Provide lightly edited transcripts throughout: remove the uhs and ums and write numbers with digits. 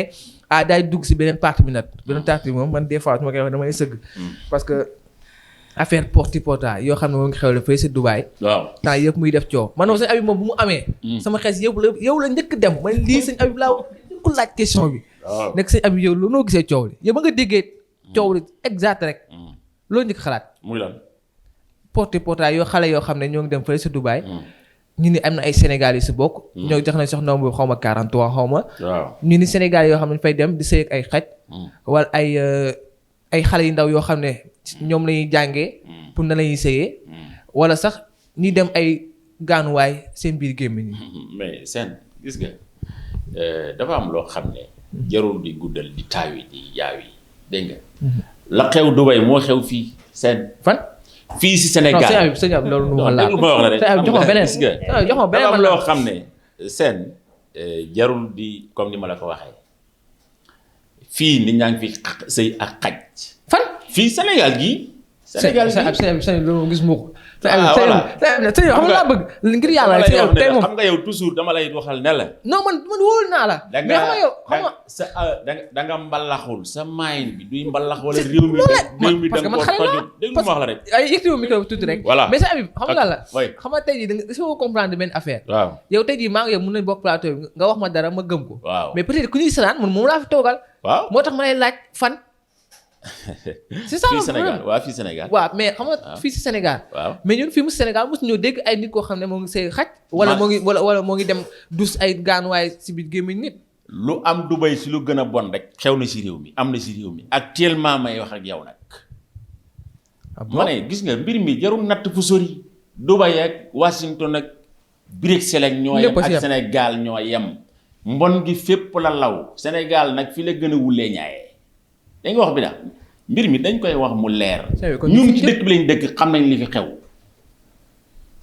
daay dugg si beneen partie bi nag beneen partie bi moom man des fois su ma koy wax damay sëgg parce que affaire porti porta yoo xam ne moo ngi xew la fay si Dubaï temps yëpp muy def coow man moom sëñ Habib moom bu mu amee sama xees yow la njëkk dem man lii sëñ Habib laa ku laaj question bi nekk sëñ Habib yow lu noo gisee coow li yow ba nga déggee coow li exact rek loolu njëkk xalaat muy lan porti porta yoo xale yoo xam ne ñoo ngi dem fay si Dubaï ñu ni am na ay Sénégal yi si bokk ñoo jox nañ sax nombre xaw ma 43 xaw ma ñu ni Sénégal yoo xam ne ñu fay dem di sëy ak ay xaj wala ay xale yu ndaw yoo xam ne ñoom la ñuy jàngee pour na la ñuy sëyee wala sax ñuy dem ay gaanuwaay seen biir gémmiñ ñi mais seen gis nga dafa am loo xam ne jarul di guddal di taawi di yaawi dégg nga la xew Dubaï moo xew fii seen fan fii si Sénégal non sëñ Habib loolu nu ma la wax la rek jox ma beneen jox ma beneen dafa am loo xam ne seen jarul di comme ni ma la ko waxee fii nit ñaa ngi fi sëy ak xaj fan fii Sénégal gii Sénégal sëñ loolu gis mu ko sëñ xam nga laa bëgg ngir yàlla tey moom xam nga yow toujours dama lay waxal ne la non man wóolu naa la mais xam nga yow xam nga sa da nga mbalaxul sa maayin bi duy mbalax wala réew mi da nga ko tojut dégg nga ma wax la rek ay yëkkati micro tuuti rek voilà mais sëñ Habib xam nga la xam nga tey jii da nga soo comprendre benn affaire waaw yow tey jii maa ngi yow mën nañ bokk plateau bi nga wax ma dara ma gëm ko waaw mais peut-être ku ñuy sanaan man moom laa fi toogal waaw moo tax ma lay laaj fan c'est ça fii Sénégal waaw fii Sénégal waaw mais xam nga fii si Sénégal waaw mais ñun fii mu Sénégal mosu ñoo dégg ay nit koo xam ne moo ngi say xaj wala moo ngi wala moo ngi dem dus ay gaanuwaay si biir gémmiñ nit lu am Dubaï si lu gën a bon rek xew na si réew mi am na si réew mi actuellement may wax ak yow nag ma ne gis nga mbir mi jarul natt fu sori Dubaï ak Washington ak Bruxelles ak ñoo yem ak Sénégal ñoo yem mbon gi fépp la law Sénégal nag fi la gën a wulee ñaayee da nga wax bi daal mbir mi dañ koy wax mu leer ñun ci dëkk bi lañ dëkk xam nañ li fi xew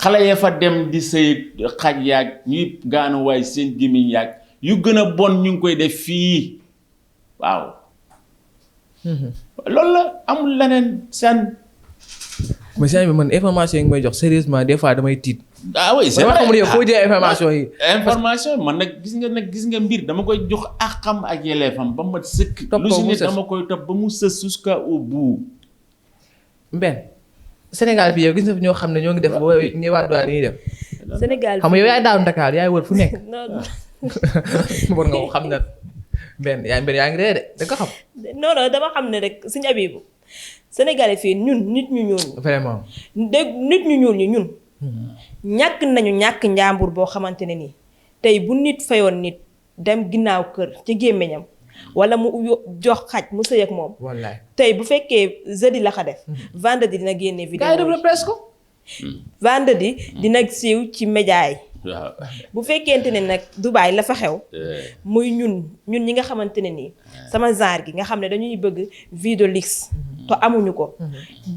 xale ya fa dem di sëy xaj yaag ñuy gaanuwaay seen gémmiñ yaag yu gën a bon ñu ngi koy def fii waaw loolu la amul leneen seen mais sëñ bi man information yi nga may jox sérieusement des fois damay tiit ah oui c'est dama vrai xamul yow foo jëlee information yi information man nag gis nga mbir dama koy jox ak xam ak yelleefam ba ma sëkk lu si nit dama koy topp ba mu sës jusqu'au bout mbenn Sénégal bi yow gis nga fi ñoo xam ne ñoo ngi def ba ñuy waa douane ñuy def Sénégal xam nga yow yaay daaw Dakar yaay wër fu nekk non war nga ko xam na mbenn yaa ngi dee de da nga xam non dama xam ne rek Sëñ Abibu Sénégalais fii ñun nit ñu ñuul ñi vraiment dégg nit ñu ñuul ñi ñun ñàkk nañu ñàkk njàmbur boo xamante ne nii tey bu nit fayoon nit dem ginnaaw kër ci gémmiñam wala mu jox xaj mu sëy ak moom wallaay tey bu fekkee jeudi la ko def vendredi dina génne vidéo gars yi def presque ko vendredi dina siiw ci média yi waaw bu fekkente ne nag Dubaï la fa xew muy ñun ñi nga xamante ne nii sama genre gi nga xam ne dañuy bëgg vie de luxe te amuñu ko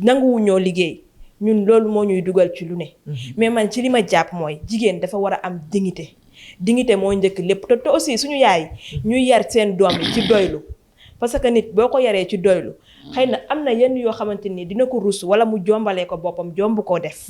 nanguwuñoo liggéey ñun loolu moo ñuy dugal ci lu ne mais man ci li ma jàpp mooy jigéen dafa war a am dignité moo njëkk lépp te aussi suñu yaay ñuy yar seen doom yi ci doylu parce que nit boo ko yaree ci doylu xëy na am na yenn yoo xamante ni dina ko rus wala mu jombalee ko boppam jomb koo def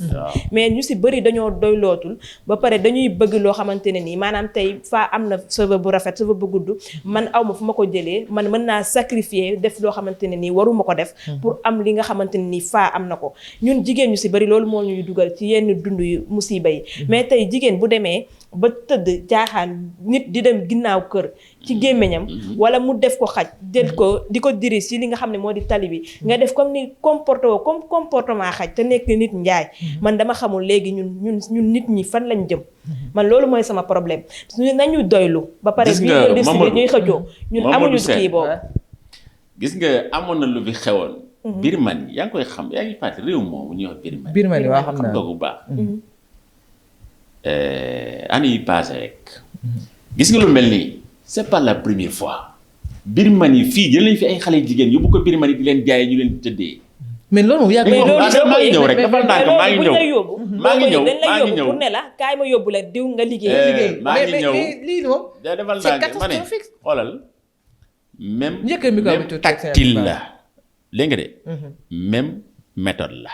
mais ñu si bëri dañoo doylootul ba pare dañuy bëgg loo xamante ne nii maanaam tey faa am na cheveux bu rafet cheveux bu gudd man aw ma fu ma ko jëlee man mën naa sacrifier def loo xamante ne nii waruma ko def pour am li nga xamante ne nii faa am na ko ñun jigéen ñu si bëri loolu moo ñuy dugal ci yenn dund yu musiba yi mais tey jigéen bu demee ba tëdd jaaxaan nit di dem ginnaaw kër ci gémmiñam wala mu def ko xaj jël ko di ko diri si li nga xam ne moo di tali bi nga def comme ni comportement xaj te nekk nit njaay man dama xamul léegi ñun nit ñi fan lañ jëm man loolu mooy sama problème nañu doylu ba pare bii ñoo décidé ñuy xëccoo ñun amuñu kii boobu gis nga amoon na lu fi xewoon Birmanie yaa ngi koy xam yaa ngi fàtte réew moomu ñuy wax Birmanie waa xam naa ko bu baax année yi passé rek gis nga lu mel nii c'est pas la première fois Birmanie fii jël nañ fi ay xale jigéen yóbbu ko Birmanie di leen jaayee ñu leen di tëddee. mais loolu moom yàgg maa ngi ñëw rek dafa ndànk maa ngi ñëw maa ngi ñëw dañ lay yóbbu pour ne la kaay ma yóbbu la diw nga liggéey maa ngi ñëw lii moom da defal ndànk ma ne xoolal même même tactile la léegi nga de même méthode la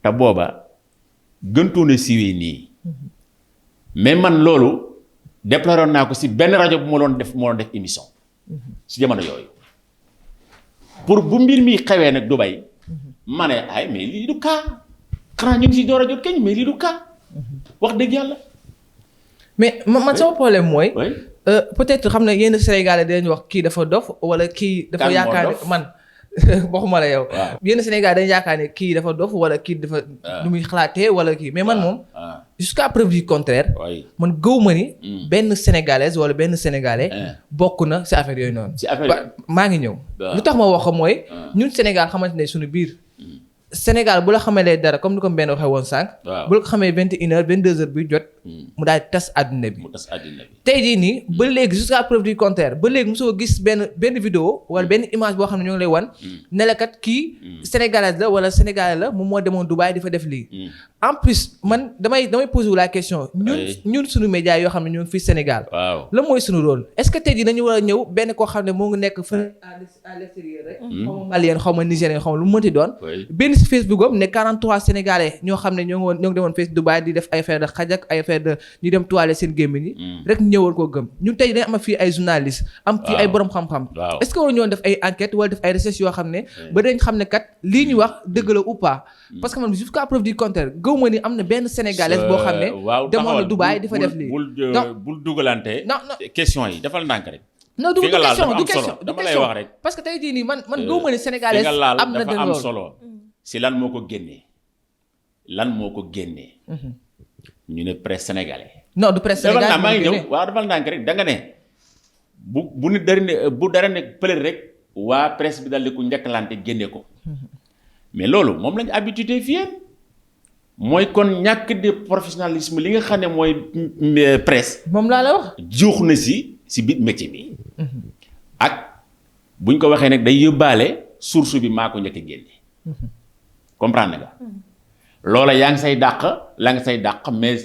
te booba gëntoon a siiwee nii mais man loolu déploré naa ko si benn rajo bu ma doon def émission si jamono yooyu pour bu mbir mi xewee nag Dubaï ma ne ay mais lii du cas xanaa ñu ngi si door a jot kañ mais lii du cas wax dëgg yàlla. mais man sama problème mooy. peut-être xam na yenn Sénégalais dañuy wax kii dafa dof wala kii dafa yaakaar ne man waxuma la yow. yenn Sénégalais dañuy yaakaar ne kii dafa dof wala kii dafa nu muy xalaatee wala kii mais man moom. jusqu'à preuve du contraire. man gëw ma ni. benn sénégalaise wala benn sénégalais. bokk na si affaire yooyu noonu. si affaire maa ngi ñëw. lu tax ma wax ko mooy. ñun Sénégal xamante ne suñu biir. Sénégal bu la xamalee dara comme ni ko benn waxee woon sànq. bu la ko xamee 21h 22h bi jot. mu daal di tas àdduna bi. tey jii nii ba léegi jusqu'à preuve du contraire ba léegi mosoo gis benn vidéo wala benn image boo xam ne ñoo ngi lay wan. ne la kat kii sénégalaise la wala sénégalais la moom moo demoon Dubaï di fa def lii. en plus man damay poser wu la question. ñun suñu médias yoo xam ne ñoo ngi fii Sénégal. la mooy suñu rôle est-ce que tey jii dañu war a ñëw benn koo xam ne moo ngi nekk fa à l'extérieur rek. xaw ma malien xaw ma nigérien xaw ma lu mu mënti doon. benn si Facebook am ne 43 sénégalais ñoo xam ne ñoo ngi demoon face Dubaï di def ay affaire de xaj ak ay affaire de ñu dem toilette seen gémmiñ yi rek ñëwal koo gëm ñun tey dañ am fii ay journalistes am fii ay borom xam-xam est-ce que war ñoo def ay enquête wala def ay recherche yoo xam ne ba dañ xam ne kat lii ñu wax dëgg la ou pas parce que man jusqu'à preuve du contraire gëw ma ni am na benn sénégalaise boo xam ne demoon na Dubaï di fa def lii bul dugalante question yi defal ndànk rek non du question dama lay wax rek parce que tey jii nii man gëw ma ni sénégalaise am na dafa am solo si lan moo ko génnee ñu ne presse sénégalais. non du presse sénégalais maa ngi ñëw waaw defal ndànk rek da nga ne bu dara ne pële rek waa presse bi dal di ko njëkkalante génne ko mais loolu moom lañu habitué fii mooy kon ñàkk de professionnalisme li nga xam ne mooy presse. moom laa la wax. juux na si biir métier bi. ak buñ ko waxee nag day yóbbaale source bi maa ko njëkk a génne. comprendre nga. loola yaa ngi say dàq mais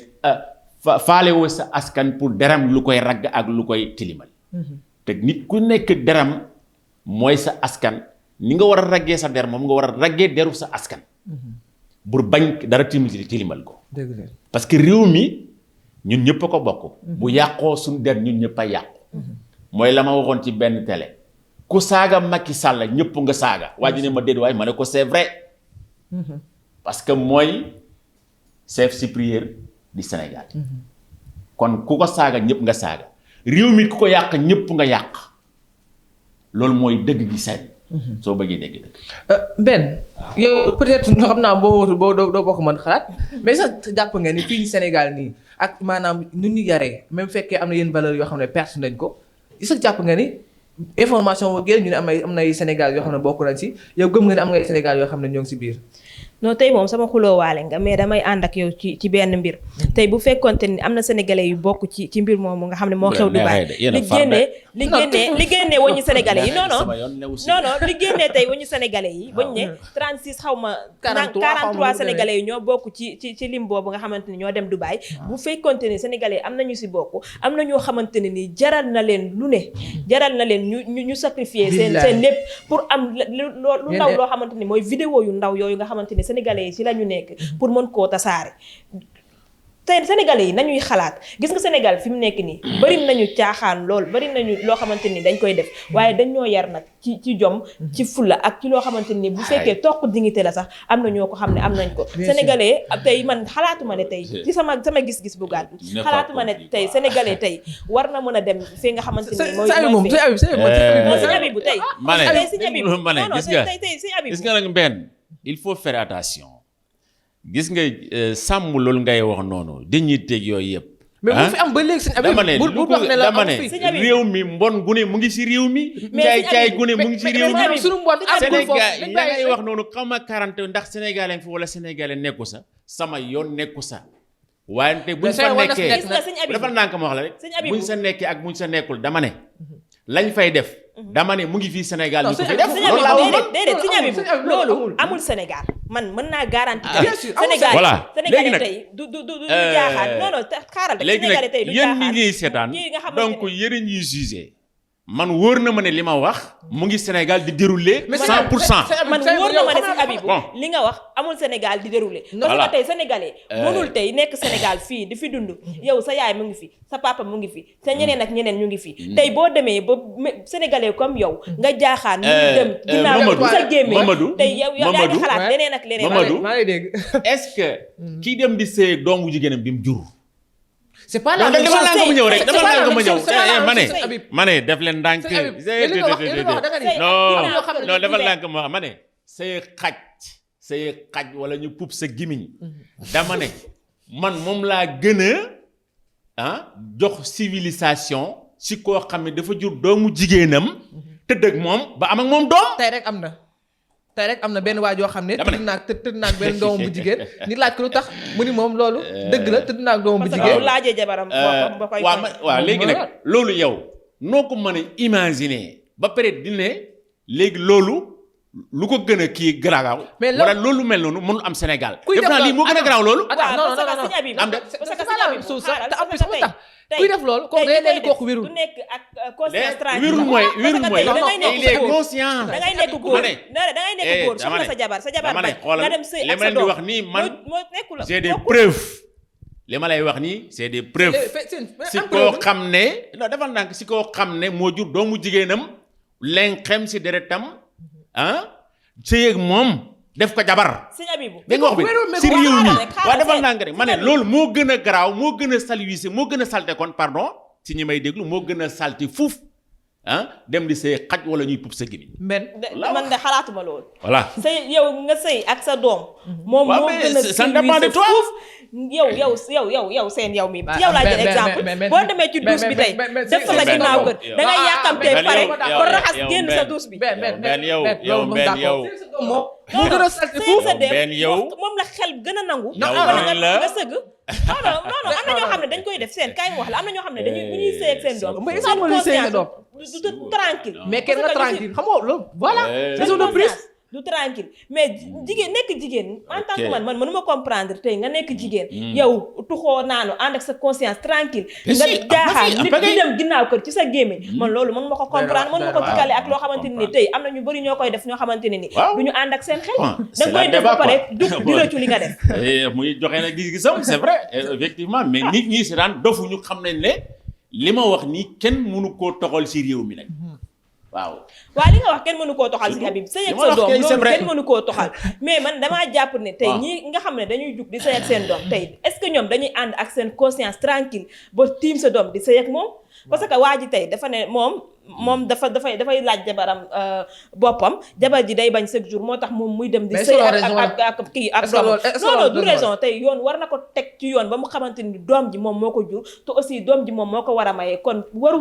faale woo sa askan pour deram lu koy ragg ak lu koy tilimal te nit ku nekk deram mooy sa askan ni nga war a raggee sa der moom nga war a raggee deru sa askan pour bañ dara tilimal ko parce que réew mi ñun ñëpp a ko bokk bu yàqoo suñu der ñun ñëpp a yàqu mooy la ma waxoon ci benn télé ku saaga Macky Sall ñëpp nga saaga waa ji ne ma déet waay ma ne ko c'est vrai parce que mooy chef supérieur du Sénégal kon ku ko saaga ñëpp nga saaga réew mi ku ko yàq ñëpp nga yàq loolu mooy dëgg gi seen soo bëggee dégg dëgg Ben yow peut-être xam naa boo doo bokk mën xalaat mais sax jàpp nga ni fii Sénégal nii ak maanaam nu ñu yaree même fekkee am na yenn valeur yoo xam ne perte nañ ko sax jàpp nga ni information boo génn ñu ne am na ay Sénégal yoo xam ne bokk nañ si yow gëm nga ne am nga ay Sénégal yoo xam ne ñoo ngi si biir non tey moom sama xuloowaale nga mais damay ànd ak yow ci benn mbir tey bu fekkonte ni am na sénégalais yu bokk ci mbir moomu nga xam ne moo xew Dubaï li génnee wañu sénégalais yi non li génnee tey wañu sénégalais yi bañ ne 36 xaw ma 43 sénégalais yi ñoo bokk ci lim boobu nga xamante ni ñoo dem Dubaï bu fekkonte ni sénégalais yi am na ñu si bokk am na ñoo xamante ne nii jaral na leen lu ne jaral na leen ñu sacrifier seen lépp pour am lu ndaw loo xamante ni mooy vidéo yu ndaw yooyu nga xamante ni sénégalais yi ci la ñu nekk pour mën koo tasaare tey sénégalais yi nañuy xalaat gis nga Sénégal fi mu nekk nii bari nañu caaxaan lool bari nañu loo xamante ni dañ koy def waaye dañoo yar nag ci jom ci fulla ak ci loo xamante ni bu fekkee toq dignité la sax am na ñoo ko xam ne am nañ ko sénégalais tey man xalaatuma ne tey ci sama gis-gis bu gàtt xalaatuma ne tey sénégalais tey war na mën a dem fi nga xamante ni mooy Sëñ Abibou tey gis nga nag benn il faut faire attention gis nga sàmm loolu ngay wax noonu dañuy teg yooyu yëpp. mais bu fi am ba léegi sëñ Abibou dama ne réew mi mbon gune mu ngi si réew mi. caay gune mu ngi si réew mi. suñu mbon Sénégal la ngay wax noonu xaw ma 40 ndax sénégalais fi wala sénégalais nekku sa sama yoon nekku sa. wante buñ fa nekkee dafa nànk ma wax la rek buñ sa nekkee ak buñ sa nekkul dama ne lañ fay def. dama ne mu ngi fii Sénégal ñu ko fi def loolu laa wax déedéet Sëñ Abibou loolu amul Sénégal man mën naa garanti Sénégal voilà léegi nag tey du jaaxaat non xaaral rek léegi Sénégal tey nag du yéen jaaxaat ñi ñuy seetaan donc yéen ñuy jugé man wóor na ma ne li ma wax mu ngi Sénégal di dérouler 100%. man wóor na ma ne si Habibou li nga wax amul Sénégal di dérouler. parce que tey sénégalais mënul tey nekk Sénégal fii di fi dund yow sa yaay mu ngi fi sa papa mu ngi fi sa ñeneen ak ñeneen ñu ngi fi tey boo demee ba sénégalais comme yow nga jaaxaan ñu dem ginnaaw bu sa gémmee tey yow yaa ngi xalaat leneen ak leneen. Mamadou maa ngi dégg. est-ce que kii dem di sëy doomu jigéenam bi mu jur. c'est pas la même chose dafa laa nga ma ñëw rek dafa laa nga ma ñëw ma ne def leen ndànk non dafa laa nga ma ne say xaj wala ñu puub sa gimiñ dama ne man moom laa gën a jox civilisation si koo xam ne dafa jur doomu jigéenam tëdd ak moom ba am ak moom doom. tey rek am na benn waa joo xam ne tëdd naag benn doomu bu jigéen ni laaj ko lu tax mu ni moom loolu dëgg la tëdd naag doomu bu jigéen laajee jabaram ba koy waaw léegi nag loolu yow noo ko mën a imaginer ba pare di ne léegi loolu lu ko gën a kii garaaw wala loolu mel noonu mënul am Sénégal def naa lii moo gën a garaaw loolu kuy def loolu kooku day nekk kooku wérul du nekk ak conscience tranquille wérul mooy il est conscient da ngay nekk góor da ngay nekk góor soxla sa jabar nga dem sëy ak sa doom li ma leen di wax nii man moo nekkul j'ai des preuves li ma lay wax nii c'est des preuves si koo xam ne non defal ndànk si koo xam ne moo jur doomu jigéenam leen xem si deretam sëy ak moom def ko jabar. sëñ Habibou dégg nga wax bi si réew mi waaw defal naa nga rek ma ne loolu moo gën a garaaw moo gën a saluer moo gën a salte kon pardon si ñi may déglu moo gën a salte fuuf dem di sëy xaj wala ñuy pub sa gimi. man de xalaatuma loolu. voilà sëy yow nga sëy ak sa doom. moom moo gën a ça dépend de toi. yow seen yow mi yow laa jël exemple boo demee ci douche bi tey def fa la ginnaaw kër da ngay yàkkamtee pare ko raxas génn sa douche bi. yow moo gën a salté foofu moom la xel gën a nangu. nga sëgg. non am na ñoo xam ne dañ koy def seen kaay mu wax la am na ñoo xam ne dañuy bu ñuy sëy ak seen doom. mais seen conscience du tranquille. mais kenn nga tranquille xam nga loolu voilà. raison de prise du tranquille mais jigéen nekk jigéen en tant que man mënuma comprendre tey nga nekk jigéen. yow tuxoo naanu ànd ak sa conscience tranquille. nga jaaxaan nit di dem ginnaaw kër ci sa gémmiñ. man loolu mënuma ko comprendre mënuma ko tikale ak loo xamante ne ni tey am na ñu bëri ñoo koy def ñoo xamante ne ni. du ñu ànd ak seen xel. da nga koy def ba pare di rëccu li nga def. muy joxe na gis-gisam c'est vrai effectivement mais nit ñi si daan dofu ñu xam nañ ne li ma wax nii kenn mënu koo toxal si réew mi nag. waaw li nga wax kenn mënu koo toxal si Habib sëy ak sa doom loolu kenn mënu koo toxal mais man damaa jàpp ne tey ñi nga xam ne dañuy jug di sëy ak seen doom tey est-ce que ñoom dañuy ànd ak seen conscience tranquille ba tiim sa doom di sëy ak moom parce que waa ji tey dafa ne moom dafay laaj jabaram boppam jabar ji day bañ chaque jour moo tax moom muy dem di sëy ak kii ak doom non du raison tey yoon war na ko teg ci yoon ba mu xamante ni doom ji moom moo ko jur te aussi doom ji moom moo ko war a maye kon war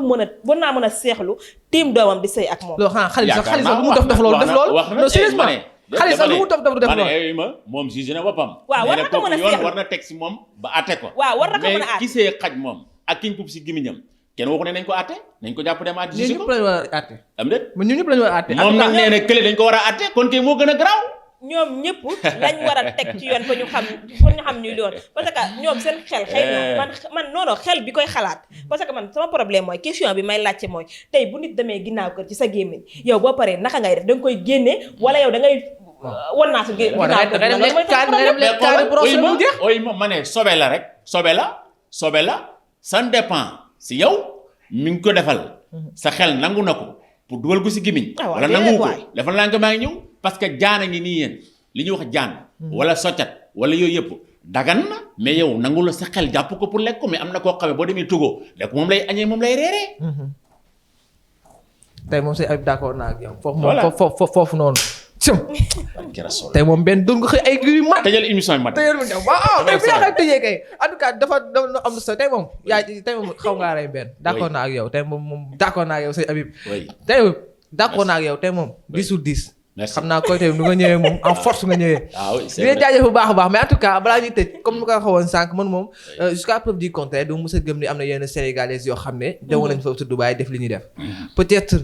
naa mën a seexlu tiim doomam di sëy ak moom loolu xanaa xaalis lu mu def loolu non sérieusement xaalis lu mu def loolu moom si na boppam waaw war na ko mën a seexlu war na teg si moom ba atte ko waaw war na ko mën a atte mais ki sëy xaj moom ak kiñ pub si gimiñam kenn waxu ne nañ ko àtte nañ ko jàpp dem àtte ñun ñëpp lañu war a àtte am déet ñun ñëpp lañu war a àtte moom nag nee na kële dañ ko war a àtte kon kay moo gën a garaaw ñoom ñëpp lañ war a teg ci yoon ba ñu xam ñuy doon parce que ñoom seen xel xëy na man non xel bi koy xalaat parce que man sama problème mooy question bi may laajte mooy tey bu nit demee ginnaaw kër ci sa gémmiñ yow boo paree naka ngay def da nga koy génne wala yow da ngay wan naa su ginnaaw kër ma ne sobe la rek sobe la ça dépend si yow mi ngi ko defal sa xel nangu na ko pour dugal ko si gémmiñ wala nangu ko defal naa nga maa ngi ñëw parce que jaan a ngi nii yéen li ñuy wax jaan wala soccat wala yooyu yëpp dagan na mais yow nangu la sa xel jàpp ko pour lekk ko mais am na koo xamee boo demee Togo lekk moom lay añee moom lay reeree tey moom say d'accord naa ak yow foofu noonu tey moom benn doon nga xëy ay giri mat tëjal émission yi mat waaw tey fi yaa tëjee kay en tout cas dafa am na solo tey moom xaw ngaa rey benn d'accord naa ak yow tey moom d'accord naa ak yow say Habib tey d'accord naa ak yow tey moom 10 sur 10 xam naa koy tey nu nga ñëwee moom en force nga ñëwee dina jaajëf bu baax a baax mais en tout cas balaa ñuy tëj comme ni ko waxoon sànq man moom jusqu'à preuve du contraire du mës a gëm ni am na yenn sénégalais yoo xam ne demoon nañ foofu ci Dubaï def li ñuy def peut-être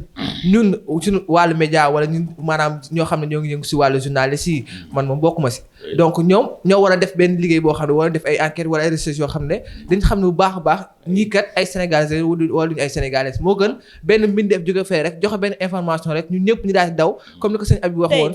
ñun suñu wàllu média wala ñun maanaam ñoo xam ne ñoo ngi yëngu si wàllu journaliste yi man moom bokkuma si donc ñoom ñoo war a def benn liggéey boo xam ne war a def ay enquête wala ay recherche yoo xam ne dañ xam ne bu baax a baax ñii kat ay sénégalais wala duñu ay sénégalais moo gën benn mbindeef jóge fee rek joxe benn information rek ñun ñëpp ñu daal di daw comme ni ko sëñ Abi wax woon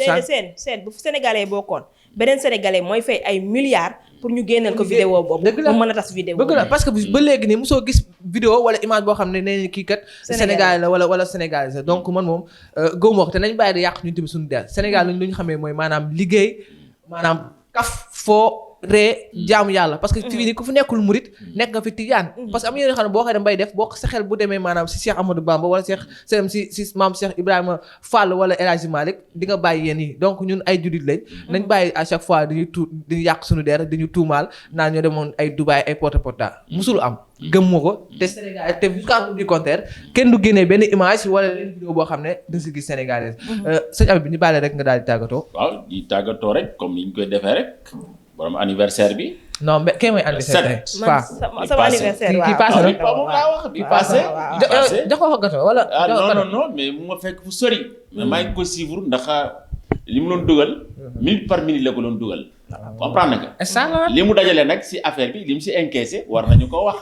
seen bu sénégalais bokkoon beneen sénégalais mooy fay ay milliards pour ñu génneel ko vidéo boobu mu mën a tas vidéo bëgg la parce que ba léegi nii mosoo gis vidéo wala image boo xam ne nee kii kat sénégalais la wala sénégalais la donc man moom gëwuma ko te nañ bàyyi di yàq ñun tamit suñu der Sénégal lu ñu xamee mooy maanaam liggéey maanaam kaf foo ree jaamu yàlla parce que fii nii ku fi nekkul murit nekk nga fi tijaan parce que am yeneen xam ne boo xëy dem bay def boo sa xel bu demee maanaam si Cheikh Amadou Bamba wala si maam Cheikh Ibrahima Fall wala El Hadji Malick di nga bàyyi yéen yi donc ñun ay jullit lañ nañ bàyyi à chaque fois diñu yàq suñu der diñu tuumaal naan ñoo demoon ay Dubaï ay porte-à-porte musul am gëm ma ko te Sénégal te jusqu'à du contraire kenn du génnee benn image wala leen vidéo boo xam ne da si gis sénégalaise sëñ Abi bi ñu bàyyi rek nga daal di tàggatoo waaw di tàggatoo rek comme ni ñu koy defee rek borom anniversaire bi. non mais kay mooy anniversaire. sama anniversaire waaw kii passé na moom laa wax bi passé. jox ko gâteau wala. non mais mu ma fekk fu sori. mais maa ngi ko suivre ndax li mu doon dugal. minute par minute la ko doon dugal. comprendre nga. li mu dajale nag si affaire bi li mu si encaissé war nañu ko wax.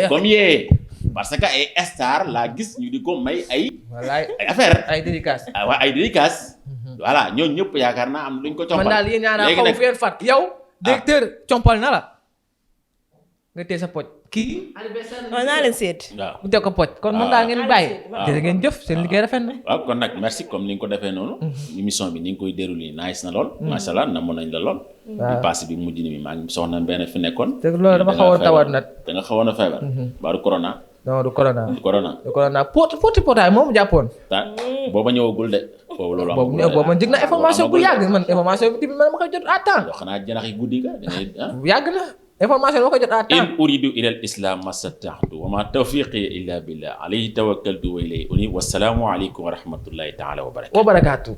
comme yee. parce que ay star laa gis ñu di ko may ay affaire ay dédicace. waaw ay dédicace. voilà ñooñu ñëpp yaakaar naa am luñ ko compal. man daal yéen ñaar xaw fi ngeen fat yow. directeur compal na la. nga tee sa poj. kii. non naa leen seet. waaw mu teg ko poj kon man daal ngeen bàyyi. jërë ngeen jëf seen liggéey rafet na. waaw kon nag merci comme ni nga ko defee noonu. émission bi ni nga koy déroulé nice na lool. macha allah namoon nañ la lool. waaw bi passé bi mujj ni mi maa ngi soxna benn fi nekkoon. te loolu dama xawoon tawat nag. da nga xawoon a feebar. baaru corona. non du corona. du corona. du corona potaay moom jàppoon. booba ñëwagul de. boobu loolu amul boobu man jëg na information bu yàgg man information bi man ma koy jot à temps. xanaa janax yi guddi nga da ngay yàgg na information ma koy jot à temps. in uridu ila al islam mastata'tu wa ma tawfiqi illa billah alayhi tawakkaltu wa ilayhi unib wassalaamu aleykum wa rahmatullahi taala wa barakatuh.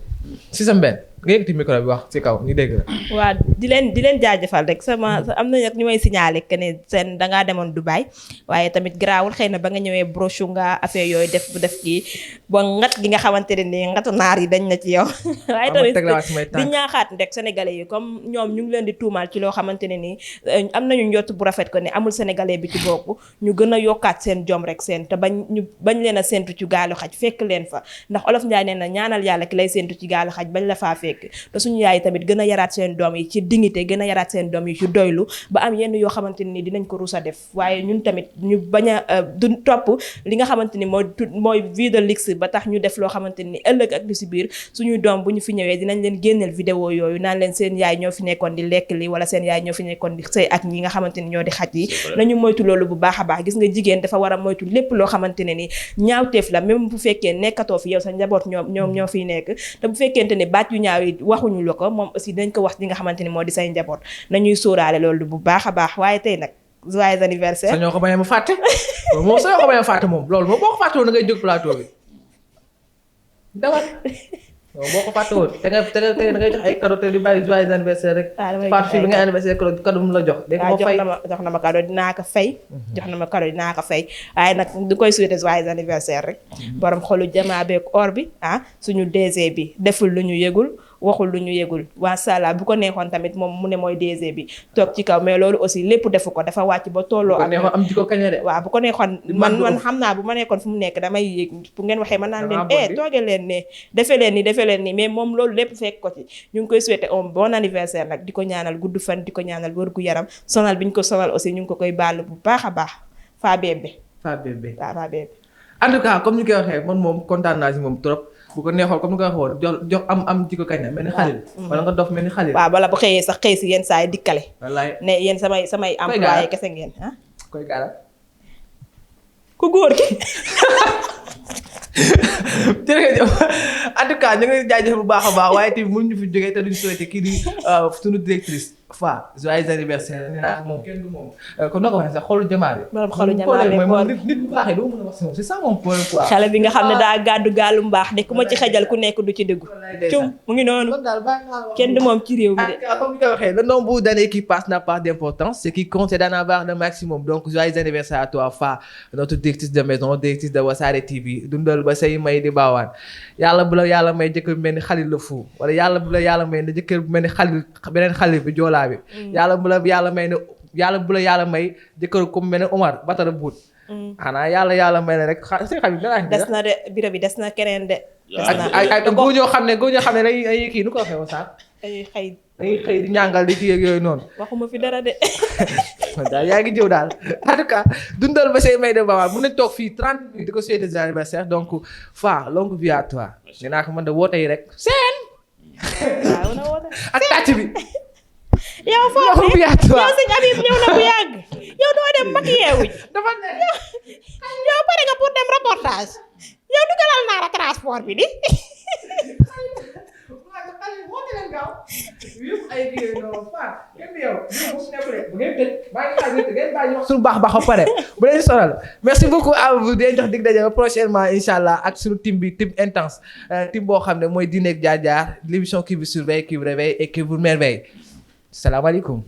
si sa mbenn nga yëkkati micro bi wax ci kaw ñu dégg la. waaw di leen jaajëfal rek sama am na nag ñu may signaler que ne seen dangaa demoon Dubaï waaye tamit garaawul xëy na ba nga ñëwee brochu nga affaire yooyu def kii ba ngat gi nga xamante ne nii ngatu naar yi dañ na ci yow. waaye tamit di ñaaxaat rek sénégalais yi comme ñoom ñu ngi leen di tuumaal ci loo xamante ne nii am nañu njott bu rafet ko ne amul sénégalais bi ci bokk ñu gën a yokkaat seen jom rek seen te bañ leen a séntu ci gaalu xaj fekk leen fa ndax olof Njaay nee na ñaanal yàlla ki lay séntu ci gaalu xaj bañ la faa fekk te suñu yaay tamit gën a yaraat seen doom yi ci dignité gën a yaraat seen doom yi ci doylu ba am yenn yoo xamante ni dinañ ko rus a def waaye ñun tamit ñu bañ a du topp li nga xamante ni mooy vie de luxe ba tax ñu def loo xamante ni ëllëg ak li si biir suñuy doom bu ñu fi ñëwee dinañ leen génneel vidéo yooyu naan leen seen yaay ñoo fi nekkoon di lekk li wala seen yaay ñoo fi nekkoon di sëy ak ñi nga xamante ni ñoo di xaj yi nañu moytu loolu bu baax a baax gis nga jigéen dafa war a moytu lépp loo xamante ne ni ñaawteef la même bu fekkee nekkatoo fi yow sa njaboot ñoom ñoo fiy nekk te bu fekkente ne baat yu ñaaw yi waxuñu la ko moom aussi dinañ ko wax li nga xamante ni moo di say njaboot nañuy sóoraale loolu bu baax a baax waaye tey nag joyeux anniversaire. sañoo ko bañ a ma fàtte moom sañoo ko bañ a fàtte moom loolu moom boo ko fàtte woon da ngay jóg plateau bi dawal boo ko fàtte woon te da ngay jox ay cadeau te di bàyyi joyeux anniversaire rek. fàtte fii bi nga anniversaire cadeau mu la jox. dégg nga fay jox na ma cadeau dinaa ko fay. jox na ma cadeau dinaa ko fay waaye nag du koy souhaiter joyeux anniversaire rek. borom xolu jamaa beeg or bi suñu DG bi deful lu ñu yëgul. waxul lu ñu yëgul waa Sala bu ko neexoon tamit moom mu ne mooy DG bi toog ci kaw mais loolu aussi lépp defu ko dafa wàcc ba tolloo ak am jikko kañ de waaw bu ko neexoon man xam naa bu ma nekkoon fu mu nekk damay yéeg bu ngeen waxee ma naan leen toogee leen ne defee leen ni mais moom loolu lépp fekk ko ci ñu ngi koy souhaiter un bon anniversaire nag di ko ñaanal gudd fan di ko ñaanal wër gu yaram sonal bi ñu ko sonal aussi ñu ngi ko koy baalu bu baax a baax faa bébé en tout cas comme ñu koy waxee man moom kontaan naa si moom trop bu ko neexoon comme ni nga ko waxoon jox am jikko kañ na mel ni xalil wala nga dof mel ni xalil waaw bala bu xëyee sax xëy si yenn saa yi dikkale wallaay ne yéen samay employé kese ngeen koy gaala ku góor ki jërëjëf en tout cas ñu ngi jaajëf bu baax a baax waaye tamit mënuñu fi jógee te duñu souhaité kii di suñu directrice Fa joyeux anniversaire nee naa moom kenn du moom kon noo ko waxee sax xolu jamaa bi. borom xolu jamaa bi mooy nit bu baaxee doo mën a wax si moom c'est ça mon problème quoi. xale bi nga xam ne daa gàddu gaalu mbaax de ku ma ci xejal ku nekk du ci dëggu. cum mu ngi noonu kenn du moom ci réew mi de. comme ni nga waxee le nombre d'années qui passe n'a pas d'importance ce qui compte c'est d'en avoir le maximum donc joyeux anniversaire à toi Fa notre directrice de maison directrice de Wassare TV dundal ba say may di baawaan yàlla bu la yàlla may jëkkër bu mel ni Xalil la fu wala yàlla bu la yàlla may ne jëkkër bu mel ni Xalil beneen Xalil bi joolaa bi yàlla bu la yàlla may ne yàlla bu la yàlla may jëkkër ku mel ne Omar Batara Bout xanaa yàlla may ne rek seen xam yi des na de biro bi des na keneen de ay góor ñoo xam ne dañuy kii nu ko waxee woon sax dañuy xëy di ñàngal di kii ak yooyu noonu waxuma fi dara de daal yaa ngi jëw daal en tout cas dundal ba say may de bawaal mun nañ toog fii 30 minutes di ko souhaiter des anniversaires donc Fa longue vie à toi nee naa ko man de woote yi rek seen waaw na woote ak tàcc bi yow foofu longue vie à toi yow sëñ Habib ñëw na bu yàgg yow doo dem mag yeewuñ dafa ne yow pare nga pour dem reportage yow dugalal naa la transport bi di suñu baax ba pare bu leen sonal merci beaucoup à vous di jox dig daje prochainement incha allah ak suñu team bi team intense team boo xam ne mooy Dîner ak Jaar Jaar l'émission qui vous surveille qui vous réveille et qui vous merveille salaamaaleykum